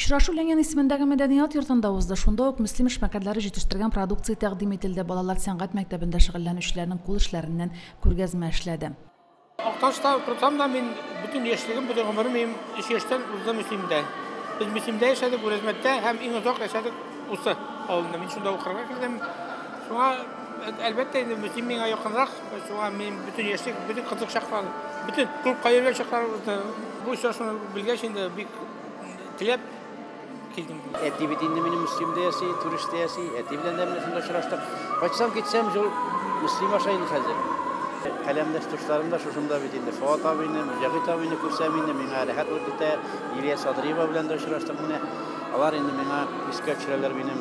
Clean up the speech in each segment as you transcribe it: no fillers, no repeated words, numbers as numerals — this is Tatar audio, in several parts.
Очрашу Ленин исемендәге мәдәният йортында узды. Шунда ук Мөслим эшмәкәрләре җитештергән продукция тәкъдим ителде. Балалар сәнгать мәктәбендә шөгыльләнүчеләрнең кул эшләреннән күргәзмә эшләде. Акташта торсам да, мин бөтен яшьлегем, бөтен гомерем минем 3 яшьтән узды Мөслимдә. Без Мөслимдә яшәдек, Үрәзмәттә һәм иң озак яшәдек Усы авылында. Мин шунда укырга кердем. Шуңа, әлбәттә инде, Мөслим миңа якынрак. Шуңа мин бөтен яшьлек, бөтен кызык чаклар, бөтен клубка йөргән чаклар узды. Бу очрашуны белгәч инде бик теләп килдем. Әти бит инде минем Мөслимдә яши, Түрештә яши. Әти белән дә менә шунда очраштык. Кайтсам китсәм, шул Мөслим аша инде хәзер. Каләмдәш дусларым да шушында бит инде. Фоат абыйны, Мөҗәһит абыйны күрсәм инде, миңа рәхәт булып китә. Лилия Садриева белән дә очраштык менә. Алар инде миңа искә төшерәләр минем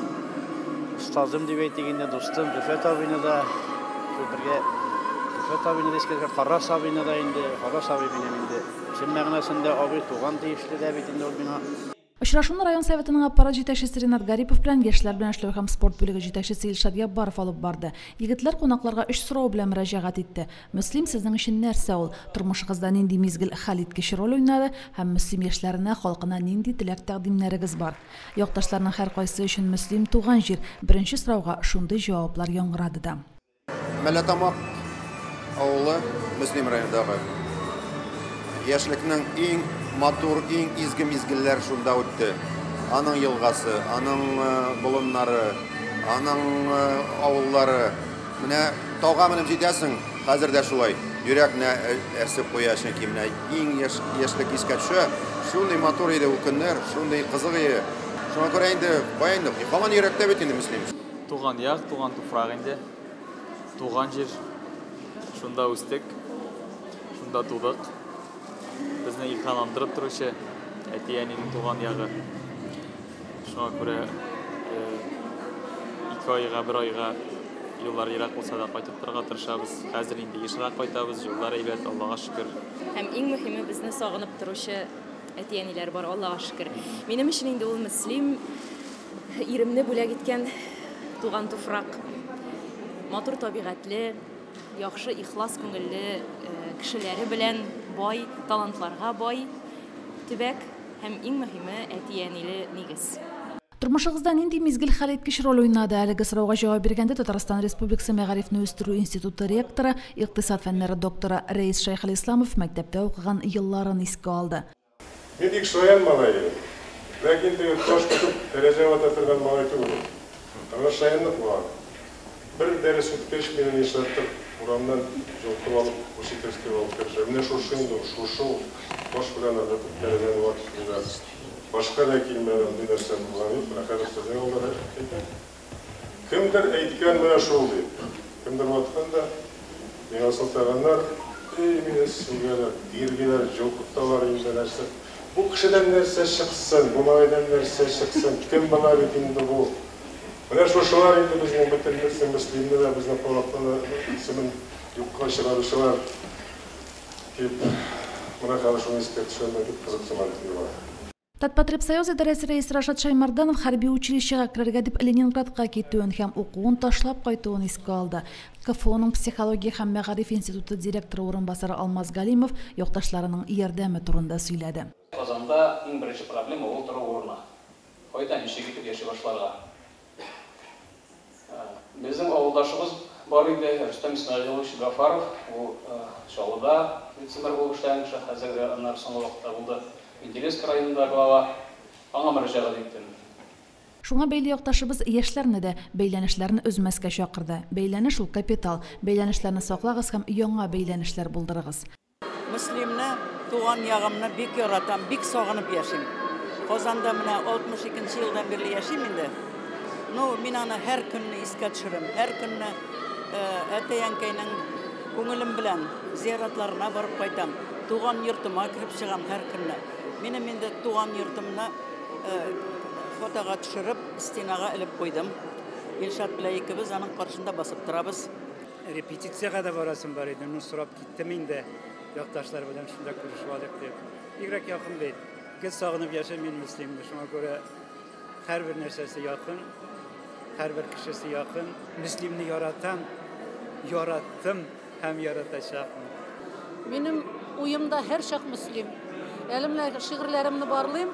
остазым дип әйтик инде, дустым Зөфәт абыйны да. Шул бергә Зөфәт абыйны да искә төшерә, Харрас абыйны да инде. Харрас абый минем инде чын мәгънәсендә абый, туган тиешле дә бит инде ул миңа. Очрашуны район Советының аппарат җитәкчесе Ринат Гарипов белән яшьләр белән эшләү һәм спорт бүлеге җитәкчесе Илшат Яббаров алып барды. Егетләр кунакларга өч сорау белән мөрәҗәгать итте. Мөслим сезнең өчен нәрсә ул? Тормышыгызда нинди мизгел хәлиткеч роль уйнады һәм Мөслим яшьләренә, халкына нинди теләк-тәкъдимнәрегез бар? Якташларның һәркайсы өчен Мөслим, туган җир. Беренче сорауга шундый җаваплар яңгырады да. Мәлләтамак авылы Мөслим районындагы. Яшьлекнең иң матур, иң изге мизгелләр шунда үтте. Аның елгасы, аның болыннары, аның авыллары. Менә тауга менеп җитәсең, хәзер дә шулай. Йөрәк менә әрсеп куя, чөнки менә иң яшь, яшьлек искә төшә. Шундый матур иде ул көннәр, шундый кызык иде. Шуңа күрә инде, кая инде, һаман йөрәктә бит инде Мөслим. Туган як, туган туфрак инде. Туган җир. Шунда үстек. Шунда тудык. Безне илһамландырып торучы әти-әнинең туган ягы. Шуңа күрә 2 айга, 1 айга юллар ерак булса да кайтып торырга тырышабыз. Хәзер инде ешрак кайтабыз, юллар әйбәт, Аллага шөкер. Һәм иң мөһиме, безне сагынып торучы әти-әниләр бар, Аллага шөкер. Минем өчен инде ул Мөслим, иремне бүләк иткән туган туфрак. Матур табигатьле, яхшы, ихлас күңелле кешеләре белән бай, талантларга бай төбәк һәм иң мөһиме әти-әниле нигез. Тормышыгызда нинди мизгел хәлиткеч роль уйнады? Әлеге сорауга җавап биргәндә Татарстан Республикасы Мәгарифне үстерү институты ректоры, икътисад фәннәре докторы Рәис Шәйхелисламов мәктәптә укыган елларын искә алды. Мин бик шаян малай идем. Ләкин теге таш тотып тәрәзә вата торган малай түгел идем. Аңа шаянлык булган. Бер дәрес үткәч, мине нишләптер урамнан йолкып алып, учительскийга алып керделәр. Менә шушы инде ул, шушы ул таш белән ыргытып тәрәзәне ватып куйган. Башка да килмәде, андый нәрсә булганы юк. Менә хәзер сезнең алда да әйтәм. Кемдер әйткән менә шул дип. Кемдер ваткан да, миңа сылтаганнар, эй, мине сүгәләр, тиргиләр, җолкыталар инде нәрсә. Бу кешедән нәрсә чыксын, бу малайдан нәрсә чыксын, кем бала бит инде бу. Менә шушылар инде безнең бөтен нәрсә, Мөслимне дә, безнең халыкны да исемен юкка чыгаручылар дип, менә хәзер шуны искә төшерәм дә, бик кызыксына бит инде бала. Татпотребсоюз идарәсе рәисе Рашат Шаймарданов хәрби училищега керергә дип Ленинградка китүен һәм укуын ташлап кайтуын искә алды. КФУның психология һәм мәгариф институты директоры урынбасары Алмаз Галимов якташларының ярдәме турында сөйләде. Казанда иң беренче проблема ул тору урыны. Кайда, ничек итеп яши башларга? Безнең авылдашыбыз бар иде, Рөстәм Исмәгыйлович Гафаров, ул Чаллыда вице-мэр булып эшләгән кеше, хәзер дә аннары соңгы вакытта булды Менделеевск районында глава, аңа мөрәҗәгать иттем. Шуңа бәйле якташыбыз яшьләрне дә бәйләнешләрне өзмәскә чакырды. Бәйләнеш ул капитал. Бәйләнешләрне саклагыз һәм яңа бәйләнешләр булдырыгыз. Мөслимне, туган ягымны бик яратам, бик сагынып яшим. Казанда менә 62 елдан бирле яшим инде. Ну, мин аны һәр көнне искә төшерәм, һәр көнне әтәй-әнкәйнең күңелем белән зияратларына барып кайтам. Туган йортыма кереп чыгам һәр көнне. Минем инде туган йортымны фотога төшереп, стенага элеп куйдым. Илшат белән икебез аның каршында басып торабыз. Репетициягә дә барасым бар иде, ну сорап киттем инде. Якташлар белән шунда күрешеп алыйк дип. Бигрәк якын бит. Гел сагынып яшим мин Мөслимне, шуңа күрә һәрбер нәрсәсе якын, һәрбер кешесе якын. Мөслимне яратам, яраттым һәм яратачакмын. Минем уемда һәрчак Мөслим. Әле менә шигырьләремне барлыйм.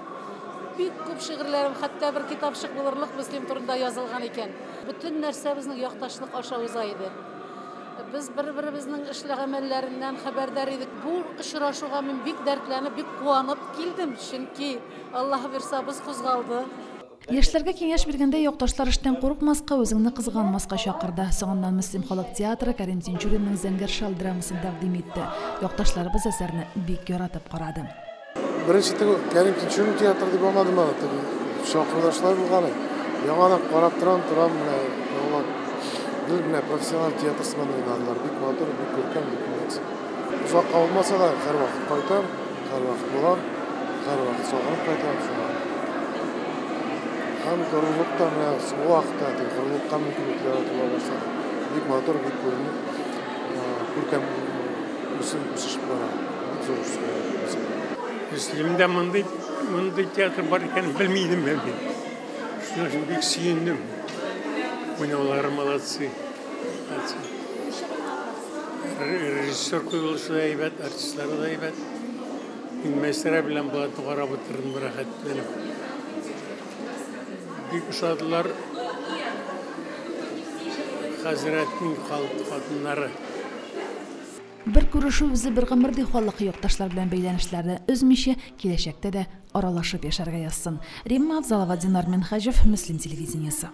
Бик күп шигырьләрем, хәтта бер китапчык булырлык Мөслим турында язылган икән. Бөтен нәрсә безнең якташлык аша уза иде. Без бер-беребезнең эшле гамәлләреннән хәбәрдар идек. Бу очрашуга мин бик дәртләнеп, бик куанып килдем, чөнки Аллаһы бирса, боз кузгалды. Яшьләргә киңәш биргәндә якташлар эштән курыкмаска, үзеңне кызганмаска чакырды. Соңыннан Мөслим халык театры Кәрим Тинчуринның Зәңгәр шәл драмасын тәкъдим итте. Якташларыбыз әсәрне бик яратып карады. Беренче теге Кәрим Тинчурин театры дип аңладым аны, теге чакырдашлар булганы. Яңадан карап торам, торам менә аңлап. Гел менә профессиональ театр сыман уйнадылар. Бик матур, бик күркәм, бик молодцы. Озакка булмаса да, һәрвакыт кайтам, һәрвакыт булам, һәрвакыт сагынып кайтам шуңа. Һәм горурлык та менә соңгы вакытта теге горурлыкка мөмкинлекләр туа башлады. Бик матур, бик күренеп, күркәм үсем үсеш бара. Бик зур үсем. Мөслимдә мондый мондый театр бар икәнен белми идем мин. Шуның өчен бик сөендем. Уйнаулары молодцы. Молодцы. Режиссер куелышы да әйбәт, артистлары да әйбәт. Мин Мәйсәрә белән Булатны карап утырдым рәхәтләнеп. Бик ошадылар хәзрәтнең хатыннары. Бер күрешү үзе бер гомер ди халык якташлар белән бәйләнешләрне өзмичә, киләчәктә дә аралашып яшәргә язсын. Римма Абзалова, Динар Минһаҗев, Мөслим телевидениесе.